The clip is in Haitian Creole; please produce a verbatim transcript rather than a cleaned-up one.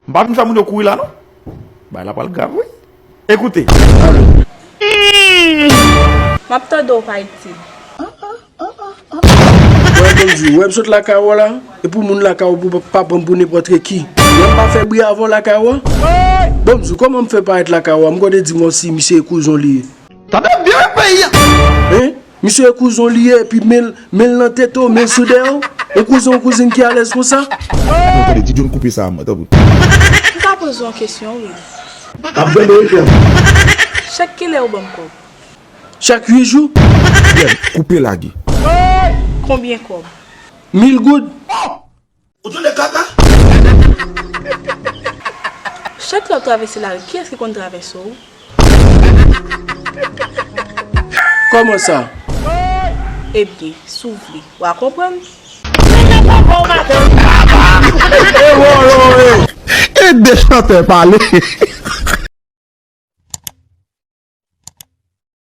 M pa vin fè moun yo kouri la non. Bagay la pral grav wi. Ekoute. M ap tande w pa itil. Wè, bon m di w, wè m sot lakay ou la, e pou moun lakay ou pou pa pran m pou nenpòt ki. Wè m pa fè bri avè w lakay ou. Bon m di w, kòman m fè parèt lakay ou, m konn te di m si misye e kouzon li ye. Tande byen peyi a. Hein? Misye e kouzon li ye, epi men l men l nan tete w, men l sou dèyè w. Yon kouzon, yon kouzin ki alèz konsa. Tande, ti John koupe sa a mwen, tanpri. M ka poze w yon kesyon wi. Ap gade w frè m. Chak kilè ou ban m kòb? Chak uit jou. Koupe lage. Konbyen kòb? Mil goud. Ou tande kaka? Chak lè w ap travèse lari, kiyès ki konn travèse w? Kòman sa? Ebyen, si w vle, w a konprann. E de chantè pale.